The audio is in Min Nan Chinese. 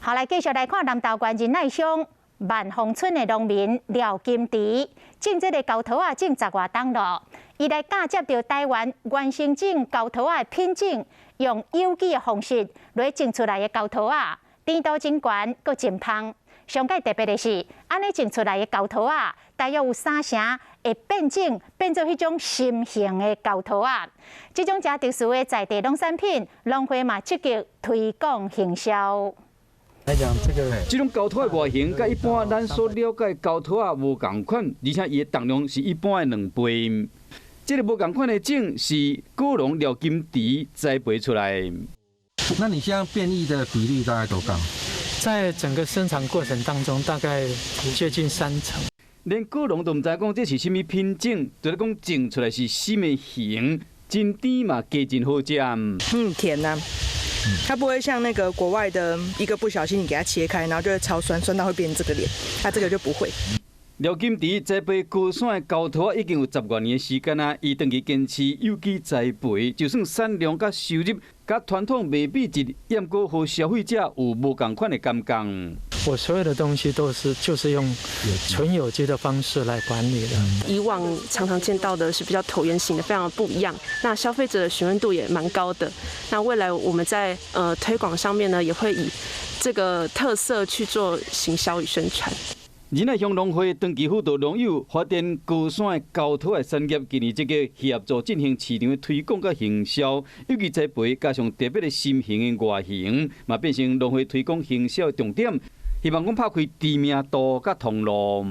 好，來繼續來看南投縣仁愛鄉萬豐村的農民廖金池，種這个猴桃仔種十外冬咯。伊來嫁接著台灣原生種猴桃仔的品種，用有機的方式來種出來的猴桃仔，甜度真懸，閣真芳。上蓋特別的是，按呢種出來的猴桃仔，大約有三成會變種，變做彼種心形的猴桃仔。這種誠特殊的在地農產品，農會嘛積極推廣行銷。來講這個，這種猴桃的外形，佮一般咱所了解猴桃仔無仝款，而且伊的重量是一般的2倍。這个無仝款的種是果農廖金池栽培出來。那你現在變異的比例大概多高？在整個生產過程當中，大概接近三成。連果農都毋知講這是啥物品種，就是講種出來是啥物形，真甜嘛，加真好食。嗯，甜吶。它不會像那個國外的，一個不小心你給它切開，然後就會超酸，酸到會變這個臉。它這個就不會。廖金池栽培高山的猴桃已經有十外年的時間啊，伊長期堅持有機栽培，就算產量佮收入佮傳統袂比一，毋過予消費者有無仝款的感覺。我所有的東西都是就是用純有機的方式來管理的。以往常常見到的是比較橢圓形的，非常的不一樣。那消費者的詢問度也蠻高的。那未來我們在推廣上面呢，也會以這個特色去做行銷與宣傳。仁愛鄉農會長期輔導農友發展高山的猴桃的產業，今年積極協助進行市場的推廣佮行銷，尤其栽培加上特別的心形的外形，嘛變成農會推廣行銷的重點。希望講拍開知名度佮通路。